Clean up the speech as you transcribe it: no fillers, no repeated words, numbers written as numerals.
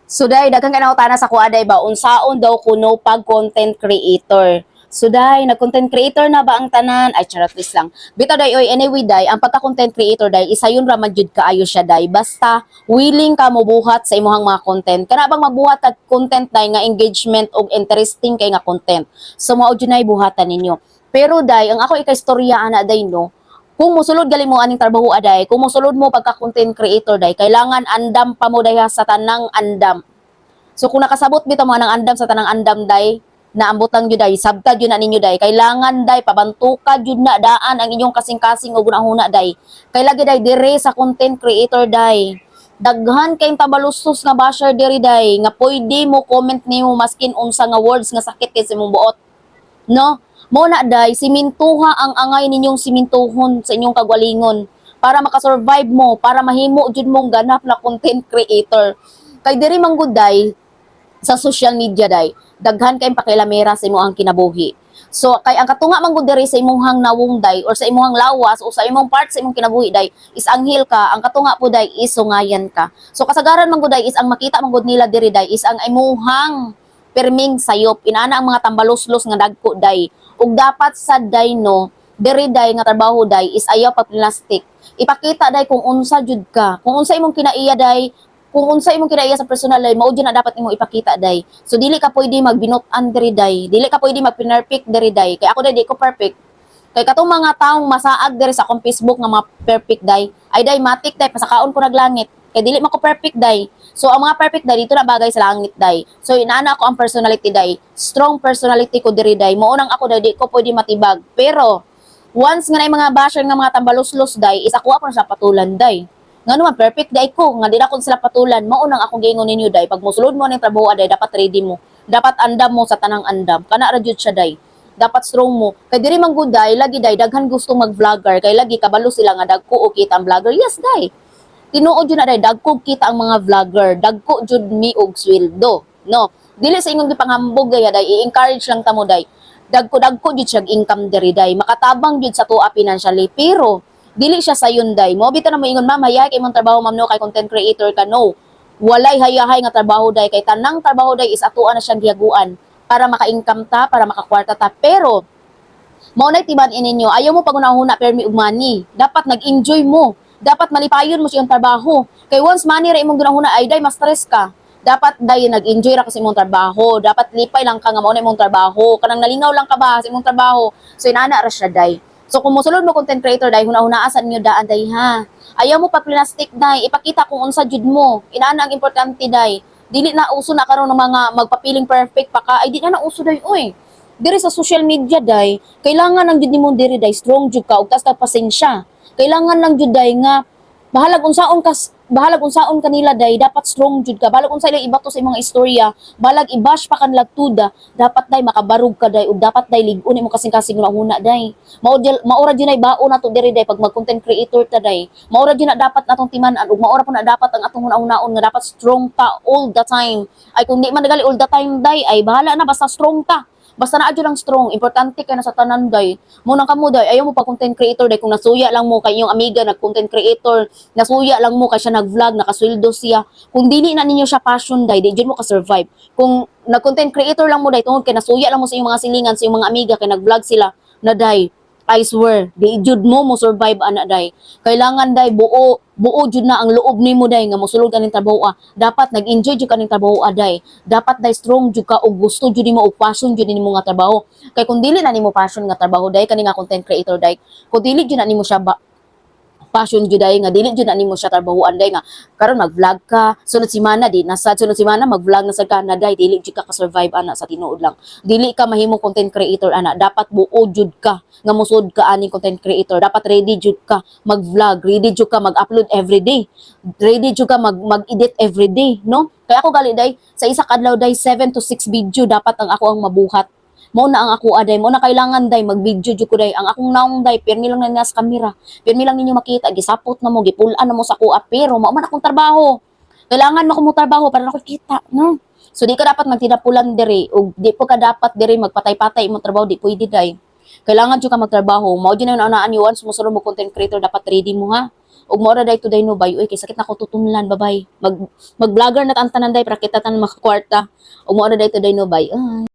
So day, daghan kay nangutana sa akoa, day, ba unsaon daw kuno pag content creator. So day, nag-content creator na ba ang tanan? Ay, charot please lang. Bitaw day, oy, anyway day, ang pagka-content creator day, isayon ra man jud kaayo siya, day. Basta willing ka mobuhat sa imong mga content. Kana bang mabuhat kag content, day, nga engagement og interesting kay nga content. So mao jud nay buhatan ninyo. Pero day, ang ako ikaistorya ana, day, no, kung mosulod gali mo aning trabaho aday, kung mosulod mo pagka content creator, day, kailangan andam pa mo day sa tanang andam. So kung nakasabot bitaw mo ng andam sa tanang andam, day, na ambot lang jud, day, sabta jud na ninyo, day, kailangan, day, pabantuka jud na daan ang inyong kasing-kasing ug hunahuna, day. Kay lagi, day, dire sa content creator, day, daghan kayong tabalustos nga basher diri, day, nga pwede mo comment nimo maskin unsa nga words nga sakit kay sa imong buot. No? Mo na, day, simintuha ang angay ninyong simintuhon sa inyong kagwalingon para makasurvive mo, para mahimo jud mong ganap na content creator. Kay diri man gud, day, sa social media, day, daghan kayong pakilamera sa imong kinabuhi. So kay ang katunga man gud diri sa imong nawong, day, or sa imong lawas o sa imong part sa imong kinabuhi, day, is anghel ka, ang katunga po, day, is sungayan ka. So kasagaran man gud, day, is ang makita man gud nila diri, day, is ang imuhang perming sayop, inana ang mga tambaluslos nga dagko, day. Ug dapat sad, day, no, diri, day, nga trabaho, day, is ayaw pag plastic. Ipakita, day, kung unsa jud ka, kung unsa imong kinaiya, day, kung unsa imong kinaiya sa personal life, mao jud na dapat imong ipakita, day. So dili ka pwede magbinut-an diri, day, dili ka pwede magpinerfect diri, day. Kay ako, day, di ko perfect. Kay katong mga taong masaag diri sa akong Facebook nga mga perfect, day, ay day, matik, day, pasakaon ko naglangit. Kay dili man ko perfect, day. So ang mga perfect, day, dito na bagay sa langit, day. So inaana ako ang personality, day. Strong personality ko diri, day. Mao nang ako, day, di ko pwede matibag. Pero once nga na mga basher nga mga tambaluslos, day, is ako pa sa patulan, day. Nga naman perfect day ko nga di na ko sila patulan. Mao nang akong giingon ninyo, day, pag mosulod mo ning trabaho, day, dapat ready mo. Dapat andam mo sa tanang andam. Kana ra jud siya, day, dapat strong mo. Kay diri man gud, day, lagi, day, daghan gusto mag-vlogger kay lagi kabalo sila nga dagko og kita ang vlogger. Yes, day. Tinuod jud na, day, dagko kita ang mga vlogger, dagko jud mi og sweldo, no? Dili sa ingong gipanghambog gaya, day, i-encourage lang ta mo, day. Dagko dagko jud siya income diri, day. Makatabang jud sa tuwa financially, pero dili siya sayon, day. Mo bitaw na mo ingon, "Ma'am, hayahay kay imong trabaho, ma'am, no, kay content creator ka." No. Walay hayahay nga trabaho, day, kay tanang trabaho, day, is atoa na siyang gihaguan para maka-income ta, para makakwarta ta. Pero mao na'y timan ninyo, ayaw mo pagunahuna permi og money. Dapat nag-enjoy mo. Dapat malipayon mo sa iyong trabaho. Kay once money ra imong gunahuna, ay day, mas stress ka. Dapat, day, nag-enjoy ra ka sa imong trabaho. Dapat lipay lang ka nga mao na imong trabaho. Kanang nalingaw lang ka ba sa imong trabaho. So inana ra siya, day. So kung mosulod mo content creator, day, huna-hunaa sa ninyo daan, day, ha. Ayaw mo pa plastic, day, ipakita kung unsa jud mo. Inana ang importante, day. Dili na uso na karon ng mga magpapiling perfect pa ka, ay di na na uso, day, oy. Diri sa social media, day, kailangan lang jud nimo diri, day, strong jud ka ug taas ka pasensya. Kailangan lang jud, day, nga bahalag unsaon kanila, day, dapat strong jud ka. Bahalag unsa ilang ibato sa imong istorya, bahalag i-bash pa kanila tuda, dapat, day, makabarog ka, day, ug dapat, day, lig-on imo kasing-kasing huna day. Mao ra jud nay bao nato diri, day, pag mag content creator ta, day. Mao ra jud na dapat natong timan-an ug mao ra po na dapat ang atong hunahunaon nga dapat strong ta all the time. Ay kung di man nagali all the time, day, ay bahala na, basta strong ta. Basta naa jud ang strong, importante kay na sa tanan, day. Mo nang kamo, day, ayaw mo pa content creator, day, kung nasuya lang mo kay inyong amiga nag content creator, nasuya lang mo kay siya nag-vlog, nakasweldo siya. Kung dili na ninyo siya passion, day, di jud mo ka survive. Kung nag content creator lang mo, day, tungod kay nasuya lang mo sa inyong mga silingan, sa inyong mga amiga kay nag-vlog sila na, day, I swear, di jud mo mo survive ana, day. Kailangan, day, buo buo jud na ang loob nimo, day, nga mosulod ka ning trabaho ah. Dapat nag-enjoy jud ka ning trabaho ah, day. Dapat, day, strong jud ka ug gusto jud nimo ug passion jud nimo nga trabaho. Kay kung dili na nimo passion nga trabaho, day, kani nga content creator, day, kung dili jud na nimo siya ba passion jud, day, nga dili jud na nimo siya trabahoan, day, nga karon mag-vlog ka, sunod semana di nasa sunod semana mag-vlog na sad ka na, day, dili jud ka ka-survive ana. Sa tinuod lang, dili ka mahimo content creator ana. Dapat buo jud ka nga musud ka aning content creator. Dapat ready jud ka mag-vlog, ready jud ka mag-upload every day, ready jud ka mag-edit every day, no? Kaya ako gali, day, sa isa ka adlaw, day, 7 to 6 video dapat ang ako ang mabuhat. Mo na ang ako aday, mo na kailangan, day, mag-video jud ko, day. Ang akong naong, day, pirmi lang na sa kamera, pirmi lang ninyo makita, gisapot na mo, gipulan na mo sa kuha, pero mao man akong trabaho. Kailangan mo ko mo trabaho para ako kita, no? So di ka dapat magtinapulan diri ug di po ka dapat diri magpatay-patay imong trabaho, di pwede, day. Kailangan jud ka magtrabaho. Mao jud na unaan ni once mo mo content creator, dapat ready mo ha. Ug mao ra day today no, bay. Uy, kay sakit na ko tutunlan, babay. Mag mag-vlogger na ta ang tanan day para kita tanan makakwarta. Ug mao ra day today no, bay. Ay.